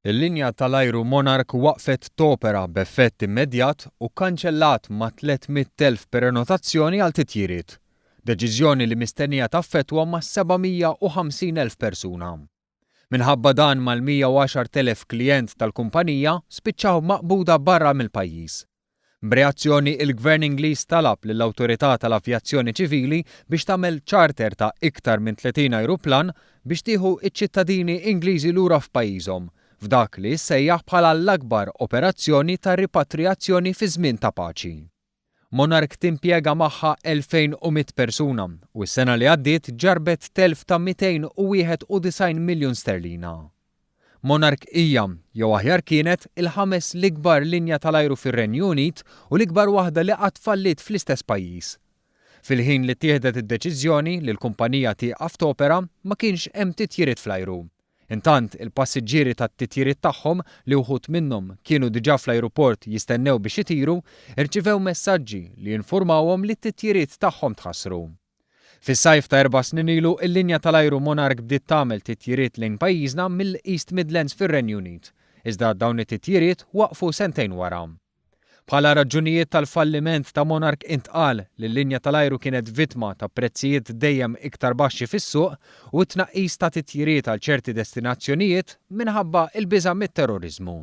Il-linja tal-ajru Monarch waqfet topera b'effett immedjat u kkanċellat mat-300,000 prenotazzjoni għal titjiriet. Deċiżjoni li mistennija taffettwa mas-750,000 persuna. Minħabba dan mal-110,000 klijent tal-kumpanija spiċċaw maqbuda barra mill-pajjiż. B'reazzjoni, il-Gvern Ingliż talab lill-Awtorità tal-Avjazzjoni Ċivili biex tagħmel charter ta' iktar minn 30 ajruplan biex tieħu ċ-ċittadini Ingliżi lura f'pajjiżhom, f'dak li ssejjaħ bħala l-akbar operazzjoni ta' ripatrijazzjoni fi żmien ta' paċi. Monarch timpjega magħha 2,100 persuna u s-sena li għaddiet ġarrbet telf ta' 291 miljun sterlina. Monarch hija, jew aħjar kienet, il-ħames l-ikbar linja tal-ajru fir-Renju Unit u l-ikbar waħda li qatt falliet fl-istess pajjiż. Fil-ħin li ttieħdet id-deċiżjoni li l-kumpanija tieqaf topera, ma kienx hemm titjiriet fl-ajru. Intant, il-passiġġieri tat-titjiriet tagħhom, li wħud minnhom kienu diġà fl-ajruport jistennew biex itiru, irċivew messaġġi li jinfurmawhom li t-titjiriet tagħhom tħassru. Fis-sajf ta' erba' snin ilu, il-linja tal-ajru Monarch bdiet tagħmel titjiriet lejn pajjiżna mill-East Midlands fir-Renju Unit, iżda dawn it-titjiriet waqfu sentejn wara. Bħala raġunijiet tal-falliment ta' Monarch intqal li l-linja tal-ajru kienet vittma ta' prezzijiet dejjem iktar baxxi fis-suq u t-tnaqqis ta' titjiriet għal ċerti destinazzjonijiet minħabba l-biża' mit-terroriżmu.